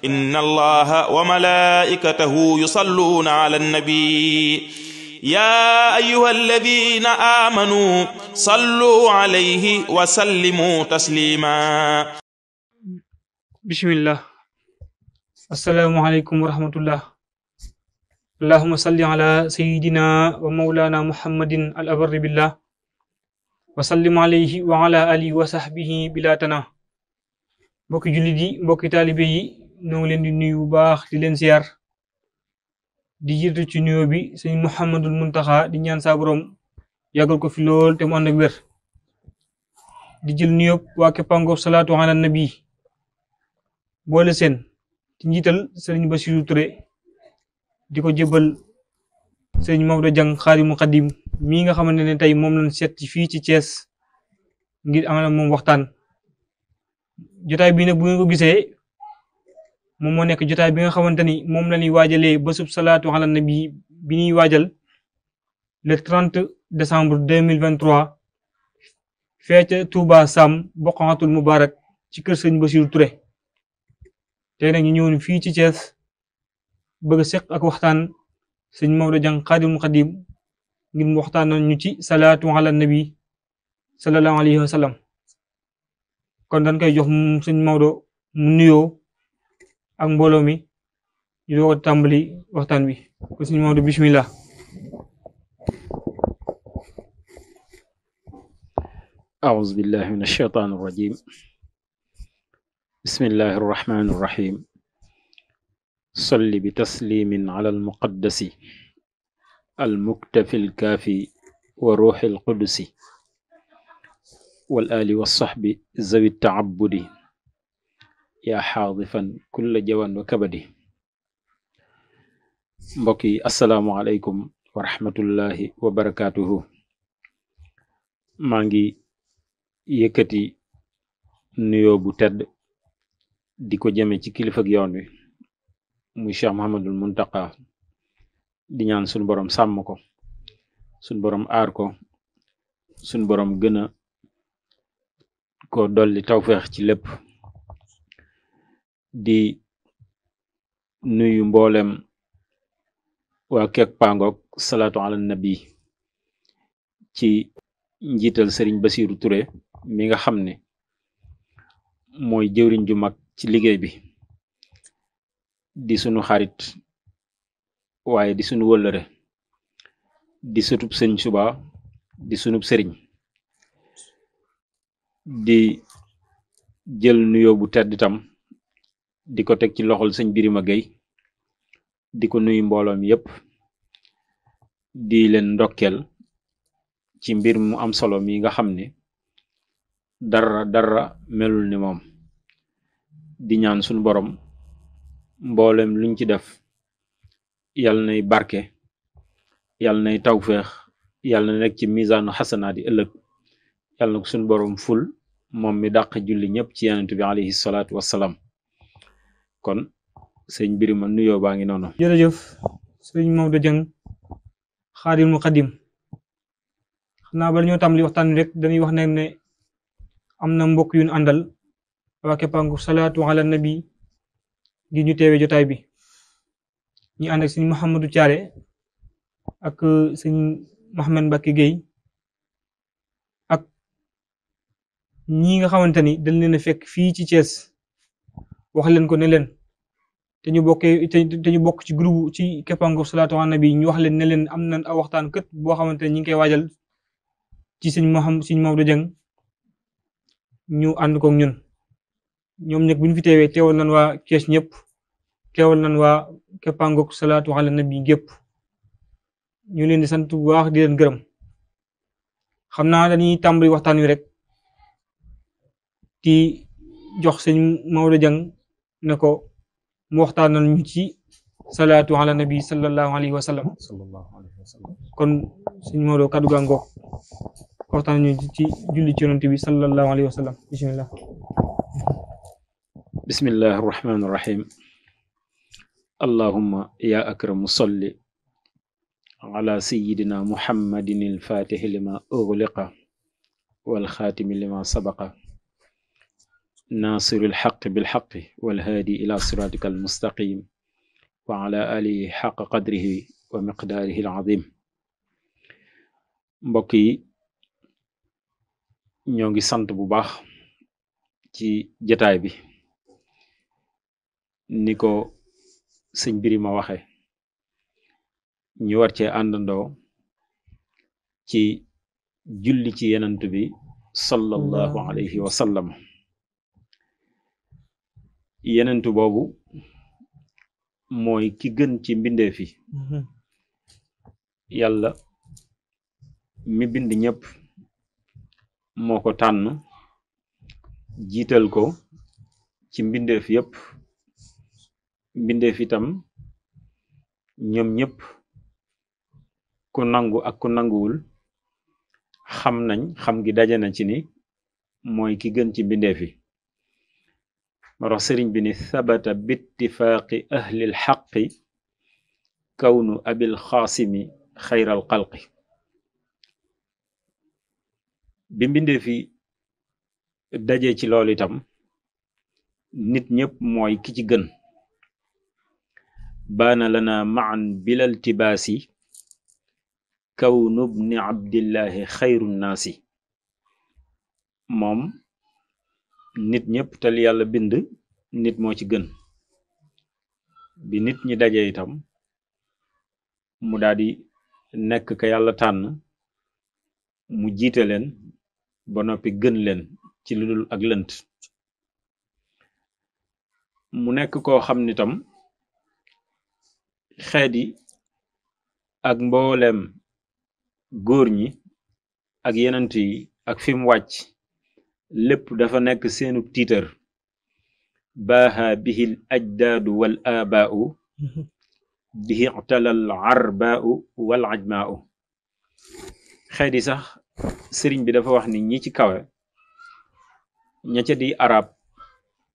إن الله وملائكته يصلون على النبي يا أيها الذين آمنوا صلوا عليه وسلموا تسليما. بسم الله. السلام عليكم ورحمة الله. اللهم صل على سيدنا ومولانا محمد الأبر بالله وسلم عليه وعلى آله وصحبه بلا تنا. mbokki jullit yi mbokki taalibe yi ñoo ngi leen di nuyu bu baax di leen ziar di jiitu ci nuyoo bi sëñ Mouhamadul Muntaxa di ñaan saa borom yàggal ko fi lool te mu ànd ak wér di jël nuyoo waa Kepaango salaatu ala nabi boole seen ci njiital sëriñ Bassirou Touré di ko jébal sëriñ Maodo Dieng Xaadimu Xadim mii nga xamante ne tey moom lañ seet ci fii ci Thiès ngir amal moom waxtaan. jotaay bi nag bu ngeen ko gisee moom moo nekk jotaay bi nga xamante ni moom la ñuy waajalee bésub salaatu ala nabi bi ñuy waajal le 30 décembre 2023 fee ca Touba Sam Boqatul Mubarak ci kër sëñ Bassirou Touré tey nag ñu ñëwoon fii ci Thiès bëgg a seq ak waxtaan sëñ Maodo Dieng Xaadimu Xadim ngir mu waxtaan ñu ci salaatu ala nabi sallallahu alayhi wa sallam. kon dañ koy jox sëñ Maodo mu nuyoo ak mbooloo mi ñu doog a tàmbali waxtaan wi kon sëñ Maodo bismillah. أعوذ بالله من الشيطان الرجيم بسم الله الرحمن الرحيم صل بتسليم على المقدس المكتفي الكافي وروح القدس والآل والصحب ذوي التعبد يا حاضفا كل جوان وكبد. mbokki asalaamualeykum wa rahmatullahi wa barakaatuhu. maa ngi yëkkati nuyoo bu tedd di ko jëme ci kilifa ak yoon wi muy Cheikh Mouhamadul Muntaqa di ñaan suñ borom sàmm ko suñ borom aar ko suñ borom gën a ko dolli tawfeex ci lépp di nuyu mboolem waa Kepaango salaatu ala nabi ci njiital sëriñ Bassirou Touré mi nga xam ne mooy jëwriñ ju mag ci liggéey bi di sunu xarit waaye di sunu wëllëre di sutub sëñ Suba di sunub sëriñ di jël nuyoo bu tedd itam di ko teg ci loxol sëñ Birima Gueye di ko nuyu mbooloo mi yépp di leen ndokkeel ci mbir mu am solo mi nga xam ne dara melul ni moom di ñaan suñu borom mboolem luñ ci def yàlla nay barke yàlla nay tawfeex yàlla na nekk ci misaanu xasanaat yi ëllëg yàlla na ko suñu borom ful moom mi dàq julli ñëpp ci yonent bi alayhi salaatu wassalaam. kon sëñ Birima nuyoo baa ngi noonu. jërëjëf sëñ Maodo Dieng Xaadimu Xadim. xam naa bala ñoo tàmbali waxtaan wi rek dañuy wax ne am na mbokk yu ñu àndal waa Kepaango salaatu ala nabi ngir ñu teewee jotaay bi ñu ànd ak sëñ Mouhamadou Thiaré ak sëñ Mouhamed Mbacke Gueye ak ñi nga xamante ni dañ leen a fekk fii ci Thiès wax leen ko ne leen te ñu bokk ci groupe ci Kepaango salaatu ala nabi ñu wax leen ne leen am na aw waxtaan kët boo xamante ne ñu ngi koy waajal ci sëñ Maodo Dieng ñu ànd koog ñun ñoom nag bu ñu fi teewee teewal nañ waa Thiès ñëpp teewal nañ waa Kepaango salaatu ala nabi gépp ñu leen di sant bu baax di leen gërëm. xam naa dañuy tàmbali waxtaan wi rek di jox sëñ Maodo Dieng ne ko mu waxtaan nañu ci salaatu ala nabi sallallahu alayhi wa sallam. kon sëñ Maodo kaddu gaa ngoog waxtaan ñu ci julli ci yonent bi sallallahu alayhi wa sallam bismillah. bismillahi arrahmani irrahim allahumma ya akramu salli ala sayidina muhammadin ilfatixi lima ughliqa walxaatimi lima sabaqa ناصر الحق بالحق والهادي إلى صراطك المستقيم وعلى آله حق قدره ومقداره العظيم. mbokk yi ñoo ngi sant bu baax ci jataay bi ni ko sëñ Birima waxe ñu war cee àndandoo ci julli ci yenant bi sallallahu alayhi wa sallam. yenentu boobu mooy ki gën ci mbindeef yi. yàlla mi bind ñëpp moo ko tànn jiital ko ci mbindeef yëpp. mbindeef itam ñoom ñëpp ku nangu ak ku nanguwul xam nañ xam gi daje na ci ni mooy ki gën ci mbindeef yi. moo tax sëriñ bi ni sabata bittifaaqi ahlil xaqi kawnu abil xaasimi xayral xalqi. bi mbindeef yi daje ci loolu itam nit ñëpp mooy ki ci gën. baana lana maan bilal tibaasi kawnu bni abdillahi xayru naasi. moom nit ñëpp te li yàlla bind nit moo ci gën. bi nit ñi daje itam mu daldi nekk ka yàlla tànn mu jiite leen ba noppi gën leen ci lu dul ak lënt. mu nekk koo xam ni tam xeet yi ak mbooleem góor ñi ak yenant yi ak fi mu wàcc lépp dafa nekk seenu tiitër. baaha bihil ajdaadu wal aabaa'u bihi talal arbaa'u wal ajmaa'u. xeet yi sax sëriñ bi dafa wax ni ñi ci kawe ña ca di arab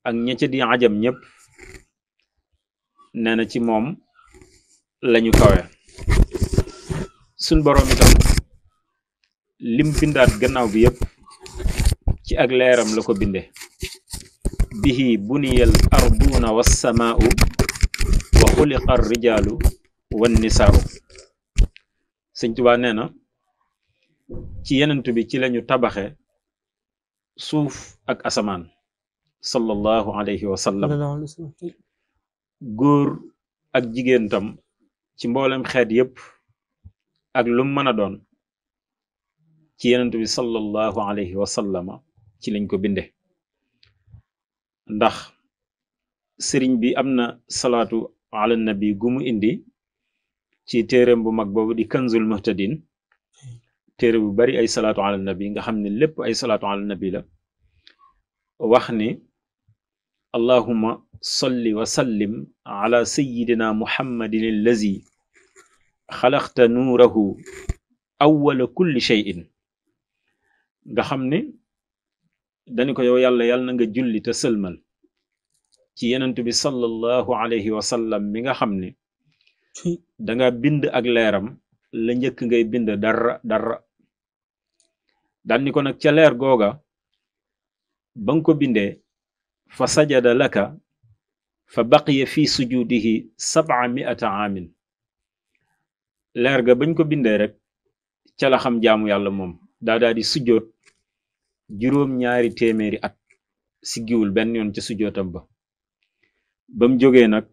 ak ña ca di ajam ñëpp nee na ci moom lañu kawe. suñ boroom itam lim bindaat gannaaw bi yëpp ci ak leeram la ko binde. bihi buniyal arduuna wassamaa'u wa xuliqa rijaalu wan nisaa'u. sëñ Tuubaa nee na ci yenent bi ci lañu tabaxe suuf ak asamaan sallallahu alayhi wa sallam. góor ak jigéen tam ci mboolem xeet yépp ak lu mën a doon ci yenent bi sallallahu alayhi wa sallama ci lañ ko binde. ndax sëriñ bi am na salaatu ala nabi gu mu indi ci téereem bu mag boobu di kanzul muhtadin. téere bu bari ay salaatu ala nabi nga xam ne lépp ay salaatu ala nabi la. wax ni allahumma salli wa sallim ala sayyidina muhammadin allazi xalaqta nuurahu awwala kulli shay'in. nga xam ne dañu ko yow yàlla yàlla na nga julli te sëlmal ci yenent bi sallallahu alayhi wa sallam mi nga xam ne danga bind ak leeram la njëkk ngay bind dara. daan ni ko nag ca leer googa ba nga ko bindee fa sajada laka fa baqiya fi sujudihi 700 aamin. leer ga bañ ko bindee rek ca la xam jaamu yàlla moom daa di sujjoot juróom-ñaari téeméeri at si giwul benn yoon ca sujjootam ba. bam jógee nag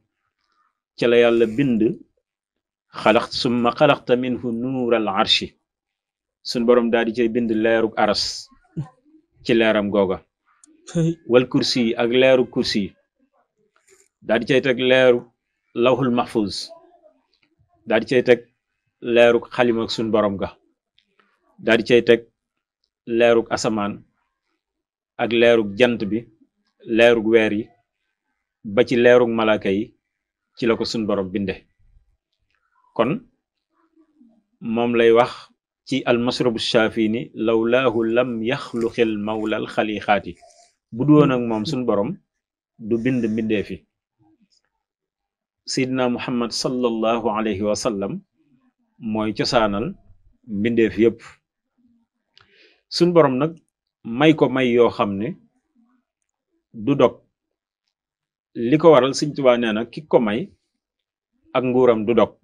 ca la yàlla bind summa xalaqta minhu nuural arshi. suñ boroom daal di cay bind leeruk aras ci leeram googa. wal kursi yi ak leeru kursi yi daal di cay teg leeru lawhul mahfuz. daal di cay teg leeruk xalima ak suñ boroom ga. daal di cay teg leeruk asamaan ak leeruk jant bi leeruk weer yi ba ci leeruk malaaka yi ci la ko suñ boroom binde. kon moom lay wax ci almasrabu shaafi ni lawlaahu lam yaxluqil mawlal xalixaati. bu du woon ak moom suñ boroom du bind mbindee fi. seydina muhammad sallallahu alayhi wa sallam mooy cosaanal mbindeef yépp. suñ boroom nag may ko may yoo xam ne du dog li ko waral Sëñ Tuubaa nee na ki ko may ak nguuram du dog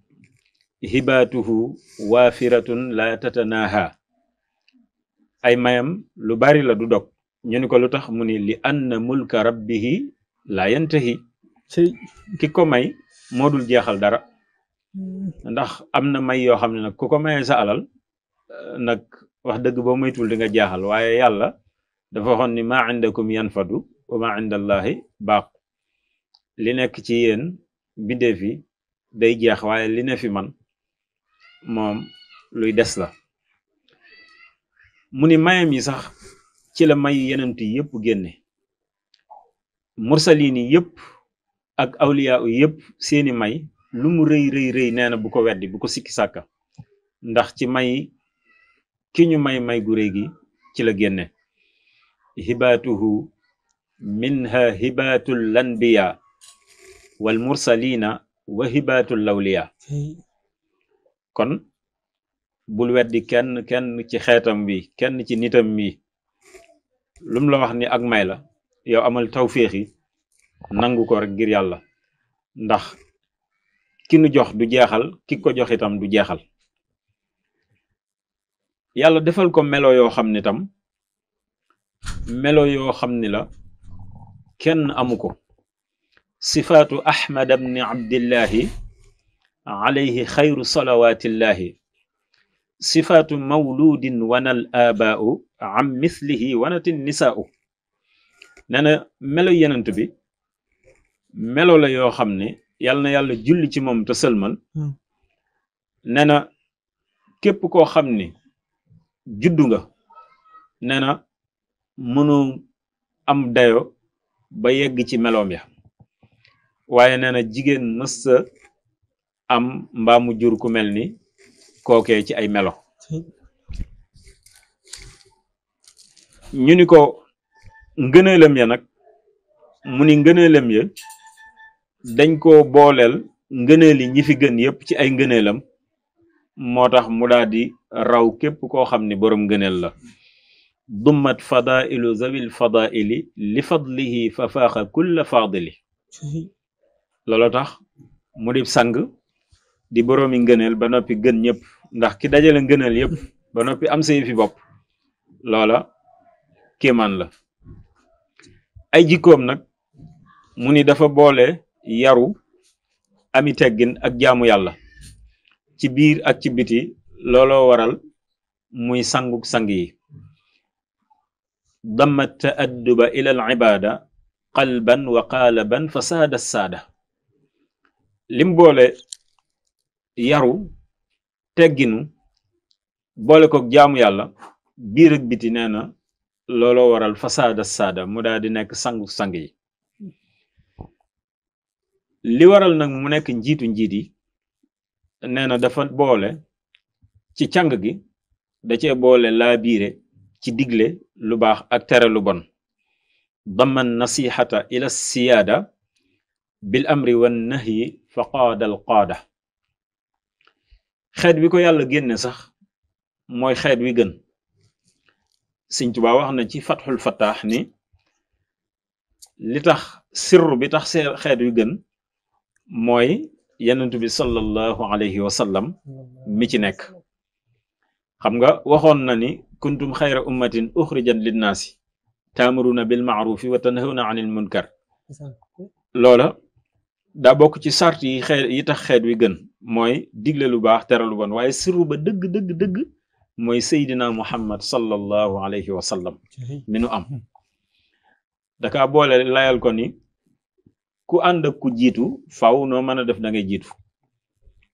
hibaatuhu waafiratun la tatanaha ay mayam lu bari la du dog ñu ni ko lu tax mu ni li anna mulka rabbihi la yantahi ki ko may moo dul jeexal dara ndax am na may yoo xam ne nag ku ko mayee sa alal nag wax dëgg boo moytul di nga jeexal waaye yàlla dafa waxoon ni maa indakum yanfadu wa maa inda allahi baaq li nekk ci yéen bindéef yi day jeex waaye li ne fi man moom luy des la mu ni mayam yi sax ci la may yenent yi yëpp génne mursaliin yi yëpp ak awliyaa yi yëpp seeni may lu mu rëy rëy rëy nee na bu ko weddi bu ko sikki sàkka ndax ci may ki ñu may gu rëy gi ci la génne hibaatuhu minha hibaatul lanbiya wal mursalina wa hibaatul lawliya kon bul weddi kenn ci xeetam bi kenn ci nitam mi lum la wax ni ak may la yow amal tawféex yi nangu ko rek ngir yàlla ndax ki nu jox du jeexal ki ko jox itam du jeexal yàlla defal ko melo yoo xam ne tam melo yoo xam ni la kenn amu ko sifaatu ahmad ibni abdillahi alayhi xayru salawatillahi sifaatu mawludin wanal abaau am mislihi wanatin nisaau nee na melo yenent bi melo la yoo xam ne yàlla na yàlla julli ci moom te sëlmal nee na képp koo xam ni juddu nga nee na mënu am dayo ba yegg ci meloom ya waaye nee na jigéen mësta am mbaa mu jur ku mel ni kookee ci ay melo ñu ni ko ngëneelam ya nag mu ni ngëneelam ya dañ ko booleel ngëneeli ñi fi gën yépp ci ay ngëneelam moo tax mu daal di raw képp koo xam ni boroom ngëneel la dummat fadailu zawil fadaili li fadlihi fa faaxa kulla fadili loolu tax mu di sang di boroomi ngëneel ba noppi gën ñëpp ndax ki dajale ngëneel yépp ba noppi am say fi bopp loola kéemaan la ay jikkoom nag mu ni dafa boole yaru ami teggin ak jaamu yàlla ci biir ak ci biti looloo waral muy sanguk sang yi damma taadduba ila al ibada qalban wa qaalaban fa saada saada lim boole yaru tegginu boole kook jaamu yàlla biir ak biti nee na looloo waral fa saada saada mu daal di nekk sanguk sang yi li waral nag mu nekk njiitu njiit yi nee na dafa boole ci càng gi da cee boole laa biire ci digle lu baax ak tere lu bon daman nasihata ila siyaada bil amri wan nahyi fa qaada al qaada xeet wi ko yàlla génne sax mooy xeet wi gën Sëñ Tuubaa wax na ci fatxul fataax ni li tax sirru bi tax xeet wi gën mooy yenentu bi sallallahu alayhi wa sallam mi ci nekk xam nga waxoon na ni kuntum xayra ummatin uxrijat linnaasi taamuruna bil maarufi wa tanhawna anil munkar loola daa bokk ci sart yi tax xeet wi gën mooy digle lu baax tere lu bon waaye sirru ba dëgg mooy seydina muhammad sallallahu alayhi wa sallam mi nu am daka boole layal ko ni ku ànd ak ku jiitu faaw noo mën a def da ngay jiitu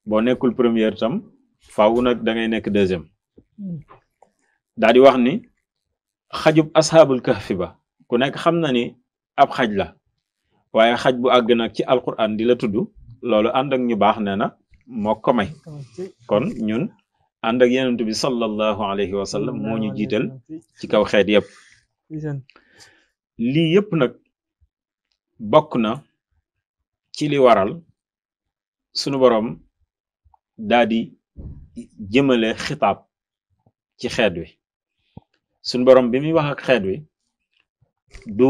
boo nekkul première tam faaw nag da ngay nekk deuxième daa di wax ni xajub asxaabul kahfi ba ku nekk xam na ni ab xaj la waaye xaj bu àgg nag ci alquran di la tudd loolu ànd ak ñu baax nee na moo ko may kon ñun ànd ak yenentu bi sallallahu alayhi wa sallam moo ñu jiital ci kaw xeet yépp lii yépp nag bokk na ci li waral sunu boroom daa di jëmale xitaab ci xeet wi sunu boroom bi muy wax ak xeet wi du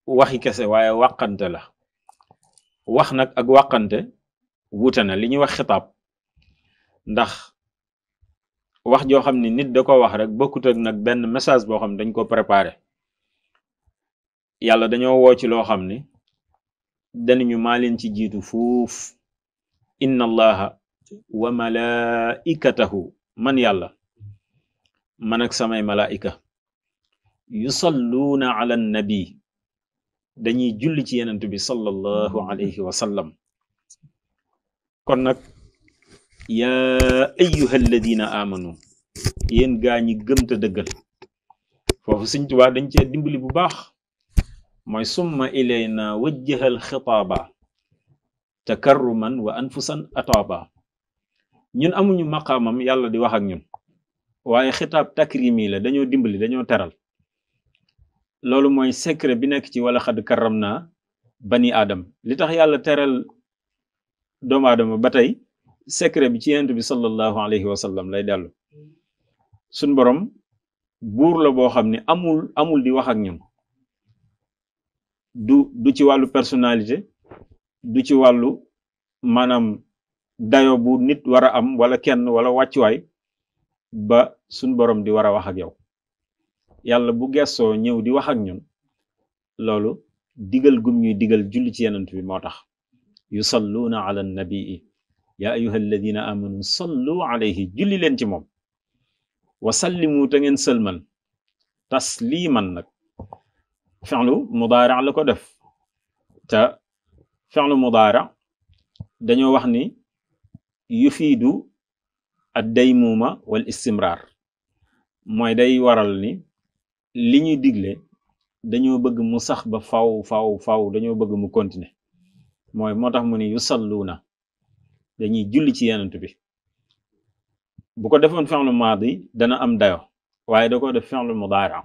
waxi kese waaye wàqante la wax nag ak wàqante wuute na li ñuy wax xitaab ndax wax joo xam ne nit da ko wax rek bokkut ak nag benn message boo xam ne dañ ko préparé yàlla dañoo woo ci loo xam ne danañu maa leen ci jiitu fuuf inna allaha wa malaikatahu man yàlla man ak samay malaika yusalluuna ala nabi dañuy julli ci yenent bi sallallahu alayhi wa sallam kon nag yaa ayyuha alladina amanu yéen gaa ñi gëm te dëggal foofu Sëñ Tuubaa dañ cee dimbali bu baax mooy summa ilayna wajjahal xitaaba takarruman wa anfusan ataaba ñun amuñu maqaamam yàlla di wax ak ñun waaye xitaab takrimi la dañoo dimbali dañoo teral loolu mooy secret bi nekk ci wala xad karram naa bani aadam li tax yàlla teral doomu aadama ba tey secret bi ci yonent bi sallallahu alayhi wa sallam lay dellu suñ borom buur la boo xam ne amul di wax ak ñun du ci wàllu personnalité du ci wàllu maanaam dayo bu nit war a am wala kenn wala wàccuwaay ba suñ borom di war a wax ak yow yàlla bu gessoo ñëw di wax ak ñun loolu digal gum ñuy digal julli ci yenant bi moo tax yusalluuna ala nabii ya ayuha alladina amanu sallu alayhi julli leen ci moom wa sallimu te ngeen sëlman tasliman nag fi'lu mudaari' la ko def te fi'lu mudaari' dañoo wax ni yufiidu ad daymuma wal istimrar mooy day waral ni li ñuy digle dañoo bëgg mu sax ba faw dañoo bëgg mu continuer mooy moo tax mu ni yusalluuna dañuy julli ci yenant bi bu ko defoon fi'lu maadi dana am dayo waaye da ko def fi'lu mudaari'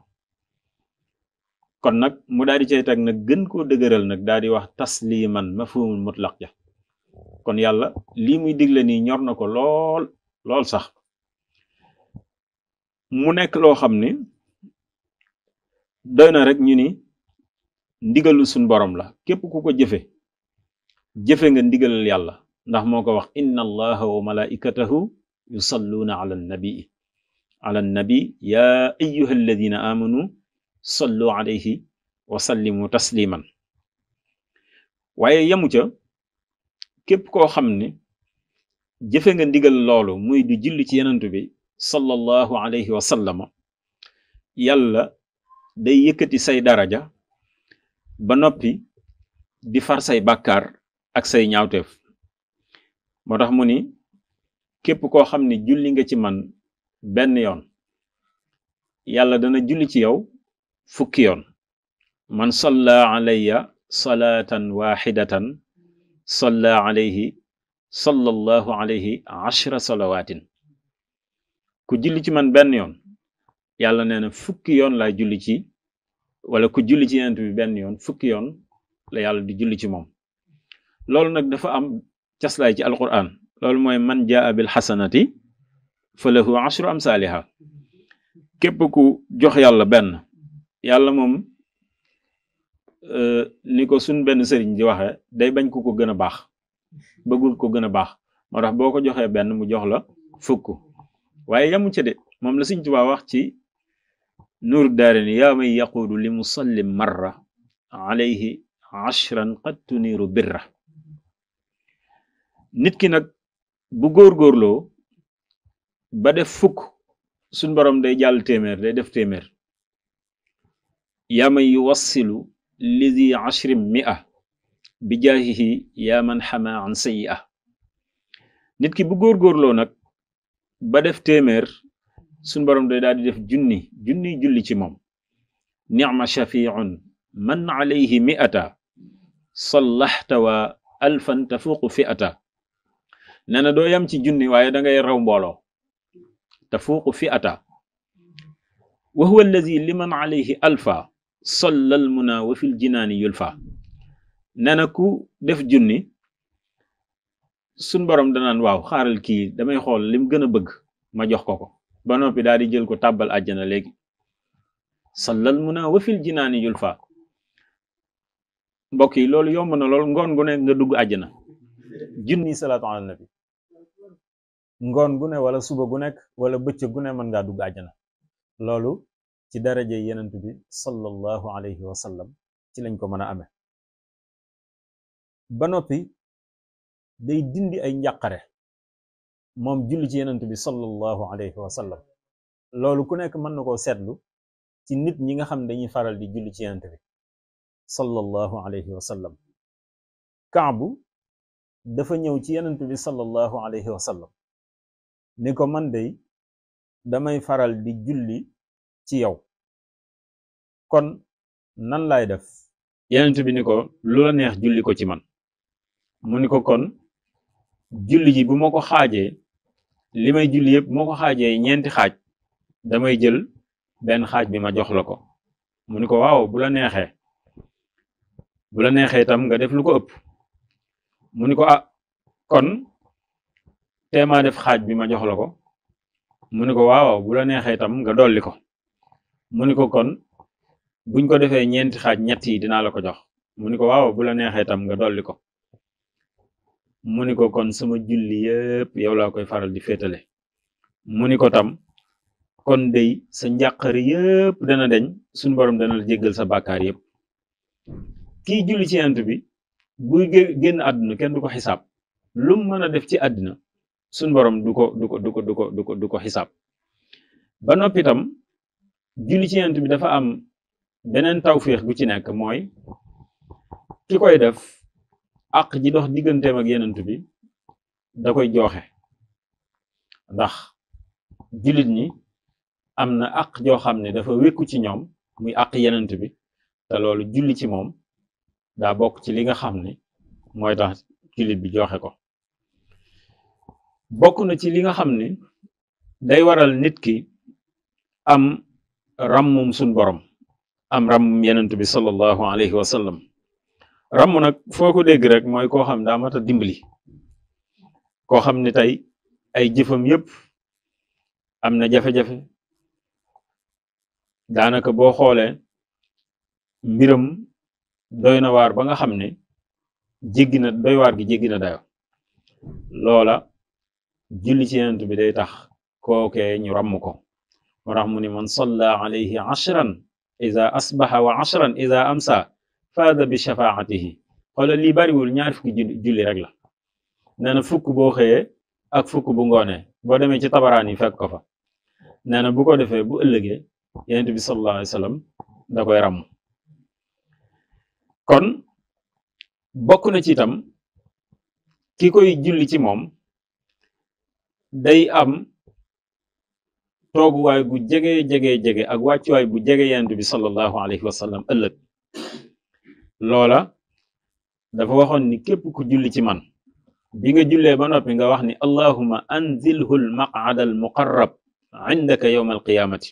kon nag mu daal di cay teg nag gën koo dëgëral nag daal di wax tasliman mafhumul mutlaq ja kon yàlla lii muy digle nii ñor na ko lool sax mu nekk loo xam ni doy na rek ñu ni ndigalu suñ borom la képp ku ko jëfe nga ndigalal yàlla ndax moo ko wax inna allaha wa malaikatahu yusalluuna ala nabi ya ayyuha alladina amanu sallu alayhi wa sallimu tasliman waaye yamu ca képp koo xam ne jëfe nga ndigal loolu muy du julli ci yenant bi sallallahu alayhi wa sallama yàlla day yëkkati say daraja ba noppi di far say bàkkaar ak say ñaawteef moo tax mu ni képp koo xam ne julli nga ci man benn yoon yàlla dana julli ci yow fukki yoon man salla alayya salaatan waxidatan salla alayhi sallallahu alayhi 10 salawaatin ku julli ci man benn yoon yàlla nee na fukki yoon laa julli ci wala ku julli ci yenent bi benn yoon fukki yoon la yàlla di julli ci moom loolu nag dafa am caslaay ci alquran loolu mooy man jaa bil xasanati fa lahu 10 amsaaliha képp ku jox yàlla benn yàlla moom ni ko suñ benn sëriñ di waxe day bañ ku ko gën a baax bëggul ko gën a baax moo tax boo ko joxee benn mu jox la fukk waaye yamu ca de moom la Sëriñ Tuubaa wax ci nuur daarini yaa may yaquudu li musallim marra alayhi 10 qad tuniiru birra nit ki nag bu góorgóorloo ba def fukk suñ borom day jàll téeméer day def téeméer yaa man yuwassilu lidi 10 mi'a bi jaahihi yaa man xama an sayyi'a nit ki bu góorgóorloo nag ba def téeméer suñ borom day daal di def junni julli ci moom ni'ma shafi'un man alayhi mi'ata sallaxtawa alfan tafuuqu fi'ata nee na doo yam ci junni waaye da ngay raw mbooloo tafuuqu fi'ata wa huwa allazi liman alayhi alfa sallal muna wa fil jinaani yulfa nee na ku def junni suñ borom danaan waaw xaaral kii damay xool lim gën a bëgg ma jox ko ba noppi daal di jël ko tàbbal àjjana léegi sallal muna wa fil jinaani yulfa mbokk yi loolu yomb na lool ngoon gu nekk nga dugg àjjana junni salaatu ala nabi ngoon gu ne wala suba gu nekk wala bëccëg gu ne mën ngaa dugg àjjana loolu ci daraje yenent bi sallallahu alayhi wa sallam ci lañ ko mën a amee ba noppi day dindi ay njàqare moom julli ci yenent bi sallallahu alayhi wa sallam loolu ku nekk mën na koo seetlu ci nit ñi nga xam dañuy faral di julli ci yenent bi sallallahu alayhi wa sallam Kaabu dafa ñëw ci yenent bi sallallahu alayhi wa sallam ni ko man dey damay faral di julli ci yow kon nan laay def yenent bi ni ko lu la neex julli ko ci man mu ni ko kon julli ji bu ma ko xaajee li may julli yëpp moo ko xaajee ñeenti xaaj damay jël benn xaaj bi ma jox la ko mu ni ko waaw bu la neexee itam nga def lu ko ëpp mu ni ko ah kon teemaa def xaaj bi ma jox la ko mu ni ko waaw bu la neexee itam nga dolli ko mu ni ko kon buñ ko defee ñeenti xaaj ñett yi dinaa la ko jox mu ni ko waaw bu la neexee itam nga dolli ko mu ni ko kon sama julli yëpp yow laa koy faral di féetale mu ni ko tam kon dey sa njàqari yëpp dana deñ suñ borom dana la jéggal sa bàkkaar yëpp kii julli ci yenent bi buy génn àdduna kenn du ko xisaab lu mu mën a def ci àddina suñ borom du ko xisaab ba noppi tam julli ci yenent bi dafa am beneen tawfiix gu ci nekk mooy ki koy def àq ji dox digganteem ak yenent bi da koy jooxe ndax jullit ñi am na àq joo xam ne dafa wékku ci ñoom muy àq yenent bi te loolu julli ci moom daa bokk ci li nga xam ne mooy tax jullit bi joxe ko bokk na ci li nga xam ne day waral nit ki am ràmmum suñ borom am ràmmum yenent bi sallallahu alayhi wa sallam ràmm nag foo ko dégg rek mooy koo xam daa mat a dimbali koo xam ne tey ay jëfam yépp am na jafe-jafe daanaka boo xoolee mbiram doy na waar ba nga xam ne jéggi na doy waar gi jéggi na dayo loola julli ci yenent bi day tax kookee ñu ràmm ko moo tax mu ni man salla alayhi ashran ida asbaha wa ashran ida amsa faada bi shafaatihi xoola lii bariwul ñaar fukki julli rek la nee na fukk boo xëyee ak fukk bu ngoonee boo demee ci tabaraan yi fekk ko fa nee na bu ko defee bu ëllëgee yenent bi sallallahu alayhi wa sallam da koy ràmm kon bokk na ci itam ki koy julli ci moom day am tooguwaay gu jege ak wàccuwaay bu jege yenent bi sallallahu alayhi wa sallam ëllëg loola dafa waxoon ni képp ku julli ci man bi nga jullee ba noppi nga wax ni allahuma anzilhu al maq'ada al muqarrab indaka yawm al qiyamati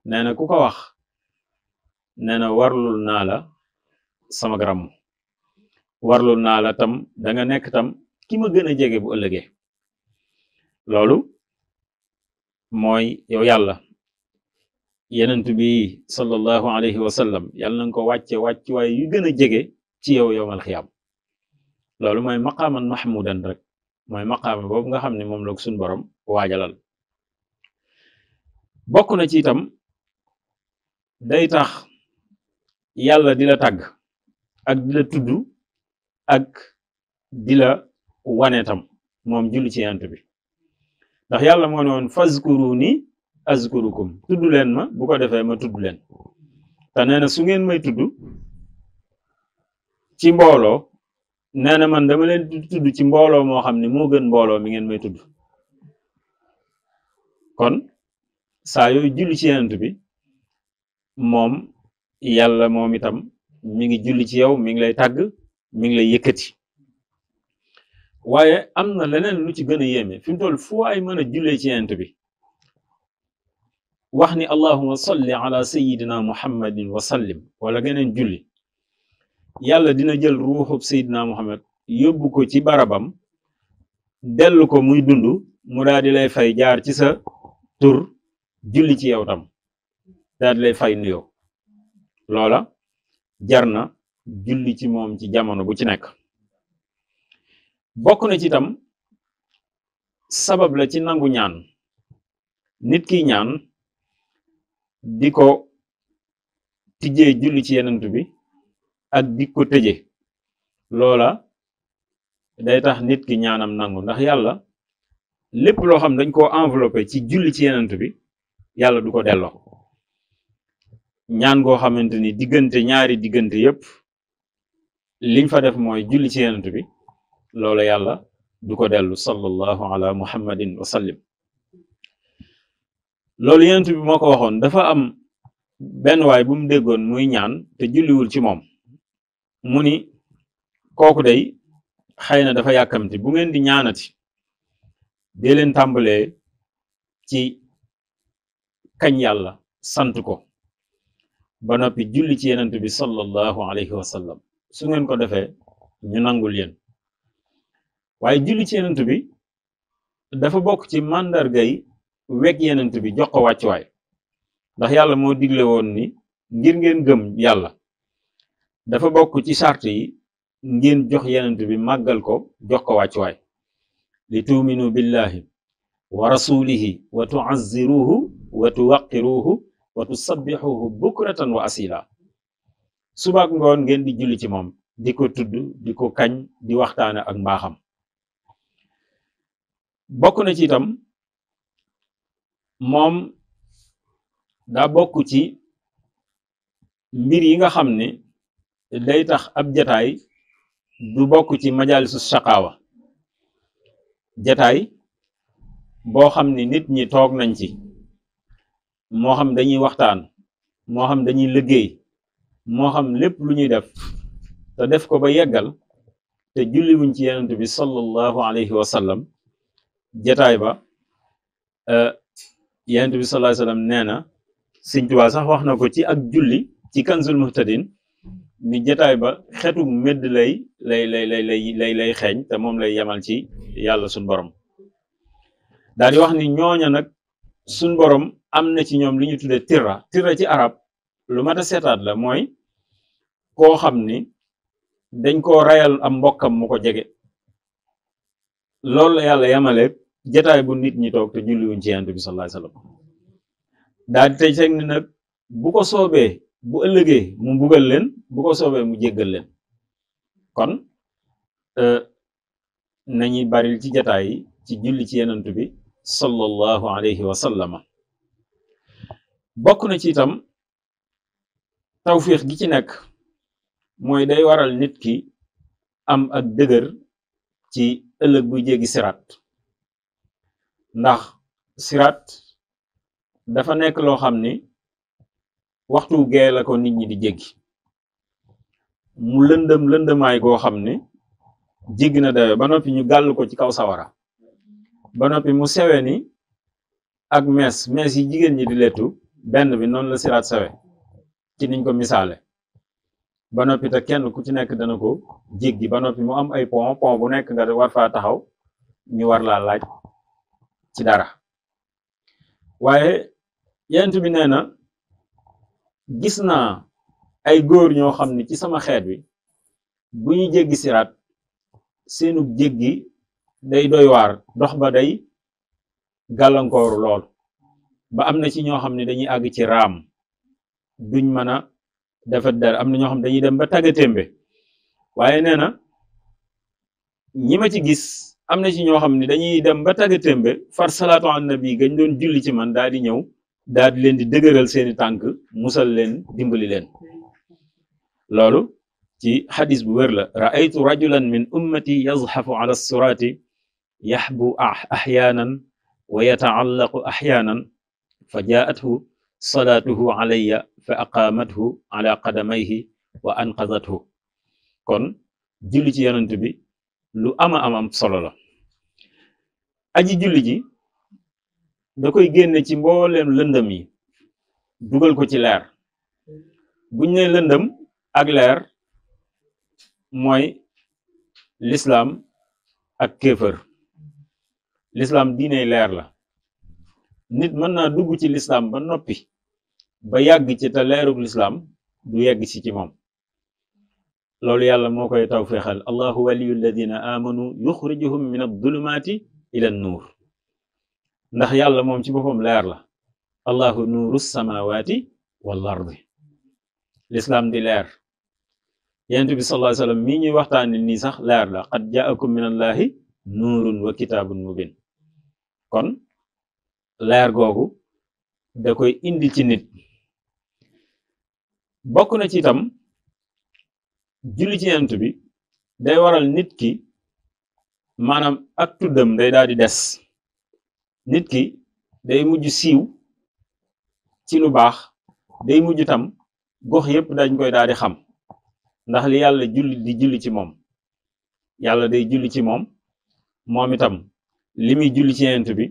nee na ku ko wax nee na warlul naa la sama garam warlul naa la tam da nga nekk tam ki ma gën a jege bu ëllëgee loolu mooy yow yàlla yenent bi sallallahu alayhi wa sallam yàlla na nga ko wàccuwaay yu gën a jege ci yow yowmal xiyaam loolu mooy maqaaman mahmudan rek mooy maqaama boobu nga xam ne moom la ko suñ borom waajalal bokk na ci itam day tax yàlla di la tàgg ak di la tudd ak di la wane tam moom julli ci yenent bi ndax yàlla moo ne woon fazkuruni azkurukum tudd leen ma bu ko defee ma tudd leen te nee na su ngeen may tudd ci mbooloo nee na man dama leen tudd ci mbooloo moo xam ne moo gën mbooloo mi ngeen may tudd kon saa yooyu julli ci yenent bi moom yàlla moom itam mi ngi julli ci yow mi ngi lay tàgg mi ngi lay yëkkati waaye am na leneen lu ci gën a yéeme fi mu toll fu waay mën a jullee ci yenent bi wax ni allahuma salli ala sayidina muhammadin wa sallim wala geneen julli yàlla dina jël ruuxub sayidina muhammad yóbbu ko ci barabam dellu ko muy dund mu daal di lay fay jaar ci sa tur julli ci yow tam daal di lay fay nuyoo loola jar na julli ci moom ci jamono bu ci nekk. bokk na ci itam sabab la ci nangu ñaan. nit ki ñaan di ko tijjee julli ci yenent bi ak di ko tëje loola day tax nit ki ñaanam nangu, ndax yàlla lépp loo xam dañ koo enveloppé ci julli ci yenent bi yàlla du ko delloo. ñaan goo xamante ni ñaari diggante yépp liñ fa def mooy julli ci yenent bi loola yàlla du ko dellu. sallallahu ala muhammadin wa sallim. loolu yenent bi moo ko waxoon. dafa am benn waay bu mu déggoon muy ñaan te julliwul ci moom, mu ni kooku day xëy na dafa yàkkamti. bu ngeen di ñaanati dee leen tàmbalee ci kañ yàlla, sant ko, ba noppi julli ci yenent bi sallallahu alayhi wa sallam. su ngeen ko defee ñu nangul yéen. waaye julli ci yenent bi dafa bokk ci màndargay weg yenent bi jox ko wàccuwaay, ndax yàlla moo digle woon ni ngir ngeen gëm yàlla dafa bokk ci charte yi ngeen jox yenent bi màggal ko, jox ko wàccuwaay. li tuuminu billahi wa rasulihi wa tuazziruhu wa tuwaqiruhu wa tusabbixuhu bukratan wa asila. subaak ngoon ngeen di julli ci moom, di ko tudd, di ko kañ, di waxtaane ak mbaaxam. bokk na ci itam moom daa bokk ci mbir yi nga xam ne day tax ab jataay du bokk ci majalisu shaqaawa. jataay boo xam ne nit ñi toog nañ ci, moo xam dañuy waxtaan, moo xam dañuy liggéey, moo xam lépp lu ñuy def te def ko ba yeggal te julliwuñ ci yenent bi sallallahu alayhi wa sallam, jataay ba yenent bi sallallahu alayhi wa sallam nee na, Sëñ Tuubaa sax wax na ko ci ak julli ci Kanzul Muhtadin, ni jataay ba xetu medd lay xeeñ te moom lay yemal ci yàlla suñ borom. daal di wax ni ñooña nag suñ borom am na ci ñoom li ñu tudde tirra ci arab lu mat a seetaat la, mooy koo xam ni dañ koo rayal am mbokkam mu ko jege. loolu la yàlla yemale jataay bu nit ñi toog te julliwuñ ci yonent bi sallallahu alayhi wasallam. daal di tey teg ni nag bu ko soobee bu ëllëgee mu mbugal leen, bu ko soobee mu jéggal leen. kon nañuy baril ci jataay yi ci julli ci yonent bi sallallahu alayhi wa sallama. bokk na ci itam tawfiix gi ci nekk mooy day waral nit ki am ak dëgër ci ëllëg buy jéggi siraat, ndax siraat dafa nekk loo xam ni waxtu gee la ko nit ñi di jéggi, mu lëndëmaay goo xam ne jéggi na dawe, ba noppi ñu gàll ko ci kaw sawara, ba noppi mu sewe ni ak mees yi jigéen ñi di lettu benn bi noonu la siraat sewe ci niñ ko misaale. ba noppi te kenn ku ci nekk dana ko jéggi, ba noppi mu am ay pont bu nekk nga war faa taxaw ñu war laa laaj ci dara. waaye yent bi nee na, gis naa ay góor ñoo xam ne ci sama xeet wi bu ñu jéggi siraat seenu jéggi day doy waar, dox ba day gàllankooru lool, ba am na ci ñoo xam ne dañuy àgg ci raam, duñ mën a defet dara. am na ñoo xam dañuy dem ba tàggatémbe. waaye nee na ñi ma ci gis am na ci ñoo xam ne dañuy dem ba tàggatémbe far salaatu an nabi gañ doon julli ci man daal di ñëw daal di leen di dëgëral seeni tànk, musal leen, dimbali leen. loolu ci xadis bu wér la. raaytu rajulan min ummati yazxafu ala siraati yaxbu axyaanan wa yataallaqu axyaanan fa jaathu salaatuhu alayya fa aqaamathu ala qadamayhi wa anqadathu. kon julli ci yonent bi lu am solo la. aji julli ji da koy génne ci mbooleem lëndëm yi dugal ko ci leer. buñ ne lëndëm ak leer mooy lislaam ak kéefër. lislaam diiney leer la. nit mën naa dugg ci lislaam ba noppi ba yàgg ci te leerug lislaam du yegg ci moom. loolu yàlla moo koy tawféexal allahu waliyu alladina amanu yuxrijuhum min adulumaati ila nuur ndax yàlla moom ci boppam leer la allahu nuuru samawati wal ardi lislaam di leer yonent bi sallallahu alayhi wa sallam mii ñuy waxtaane nii sax leer la qad jaakum min allahi nuurun wa kitaabun mubin kon leer googu da koy indi ci nit bokk na ci itam julli ci yonent bi day waral nit ki maanaam ak tuddam day daal di des nit ki day mujj siiw ci lu baax day mujj tam gox yépp dañ koy daal di xam ndax li yàlla julli ci moom yàlla day julli ci moom moom itam li muy julli ci yonent bi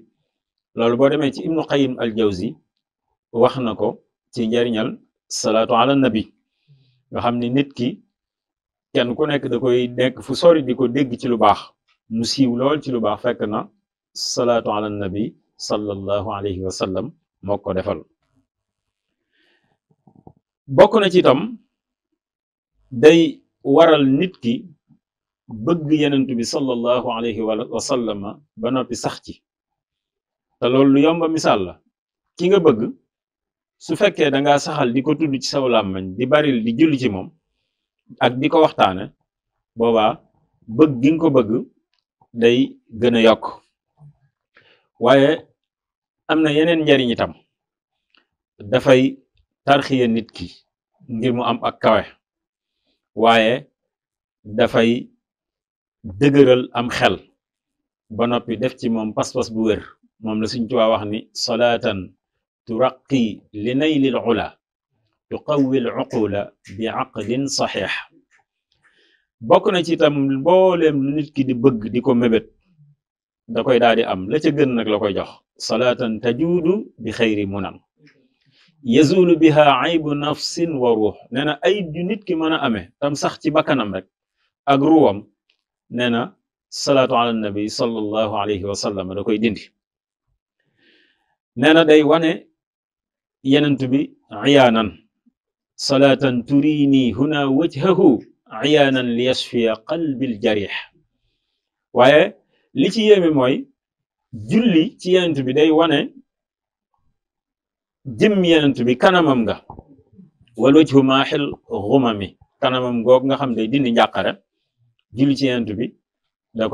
loolu boo demee ci ibnu qayyim al jawzi wax na ko ci njariñal salaatu ala nabi nga xam ni nit ki kenn ku nekk da koy nekk fu sori di ko dégg ci lu baax mu siiw lool ci lu baax fekk na salaatu ala nabi sallallahu alayhi wa sallam moo ko defal bokk na ci itam day waral nit ki bëgg yenent bi sallallahu alayhi wa sallama ba noppi sax ci te loolu lu yomba misaal la ki nga bëgg su fekkee da nga saxal di ko tudd ci saw làmmañ di baril di julli ci moom ak di ko waxtaane boobaa bëgg gi nga ko bëgg day gën a yokk waaye am na yeneen njariñ itam dafay tarxiya nit ki ngir mu am ak kawe waaye dafay dëgëral am xel ba noppi def ci moom pas-pas bu wér moom la Sëriñ Tuubaa wax ni salaatan turaqi li naylil ula tuqawwi al uqula bi aqlin saxiix bokk na ci itam mbooleem lu nit ki di bëgg di ko mébét da koy daal di am la ca gën nag la koy jox salaatan tajuudu bi xayri munan yazulu biha aybu nafsin wa ruux nee na ayib ju nit ki mën a amee tam sax ci bakkanam rek ak ruwam nee na salaatu ala nabi sallallahu alayhi wa sallam da koy dindi nee na day wane yenent bi iyaanan salaatan turini huna wajhahu iyaanan li yashfiya qalbil jarix waaye li ci yéeme mooy julli ci yenent bi day wane jëm yenent bi kanamam nga wal wajhu maaxil xumami kanamam goog nga xam day dindi njàqare julli ci yenent bi da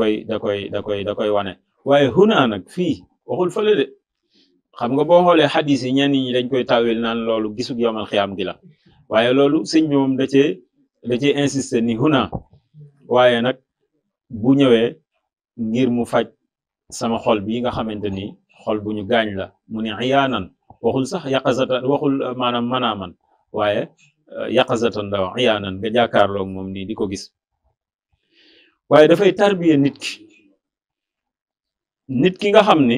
koy wane waaye huna nag fii waxul fële de xam nga boo xoolee xadis yi ñenn ñi dañ koy tawil naan loolu gisug yomal xiyaam gi la waaye loolu sëñ bi moom da cee insister ni huna waaye nag bu ñëwee ngir mu faj sama xol bi nga xamante ni xol bu ñu gaañ la mu ne iyaanan waxul sax yaqazatan waxul maanaam manaaman waaye yaqazatan daw iyaanan nga jàkkaarloog moom nii di ko gis waaye dafay tarbiya nit ki nga xam ni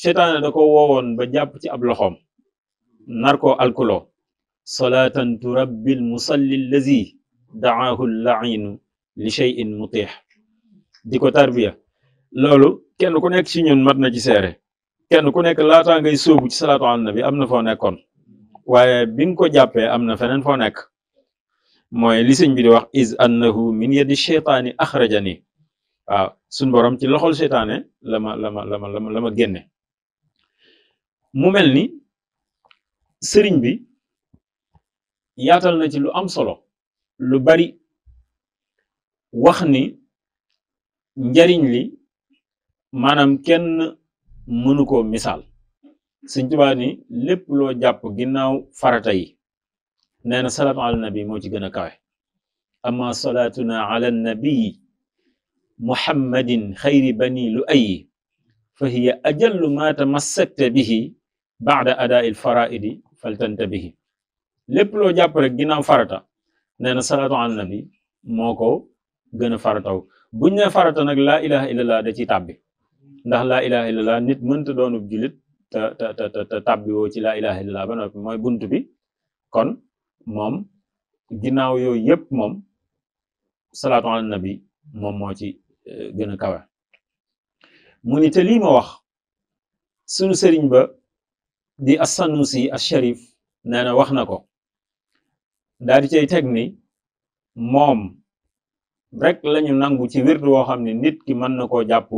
seytaane da ko woowoon ba jàpp ci ab loxoom nar koo alkuloo salaatan turabbil musalli allazi daahu llainu li cheyin mutix di ko tarbiya loolu kenn ku nekk ci ñun mat na ci seere kenn ku nekk laataa ngay sóobu ci salaatu ala nabi am na foo nekkoon waaye bi nga ko jàppee am na feneen foo nekk mooy li sëñ bi di wax is annahu min yadi cheytaani axrajani waaw suñ borom ci loxol seytaane la ma génne mu mel ni sëriñ bi yaatal na ci lu am solo lu bari wax ni njariñ li maanaam kenn mënu ko misaal Sëriñ Tuubaa ni lépp loo jàpp ginnaaw farata yi nee na salaatu ala nabi moo ci gën a kawe amma salaatuna ala nabii muhammadin xayri bani lu ayi fa hiya ajallu ma tamassakta bihi baada adaa il faraidi faltantabihi lépp loo jàpp rek ginnaaw farata nee na salaatu ala nabi moo ko gën a farataw buñ ne farata nag laa ilaha illallah da ci tàbbi ndax laa ilaha illallah nit mënta doonub julit te tàbbi woo ci laa ilaha illallah ba noppi mooy bunt bi kon moom ginnaaw yooyu yëpp moom salaatu ala nabi moom moo ci gën a kawe mu ni te lii ma wax sunu sëriñ ba di as-Sanusi as-Sharif nee na wax na ko daal di cay teg ni moom rek lañu nangu ci wird woo xam ne nit ki mën na koo jàpp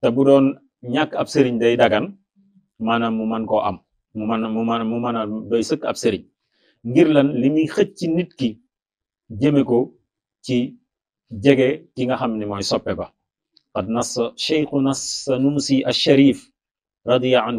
te bu doon ñàkk ab sëriñ day dagan maanaam mu mën koo am mu mën a doy sëkk ab sëriñ ngir lan li muy xëcc ci nit ki jëme ko ci jege ki nga xam ne mooy soppe ba qad nassa cheikhuna sanusi al sharif radiya anhu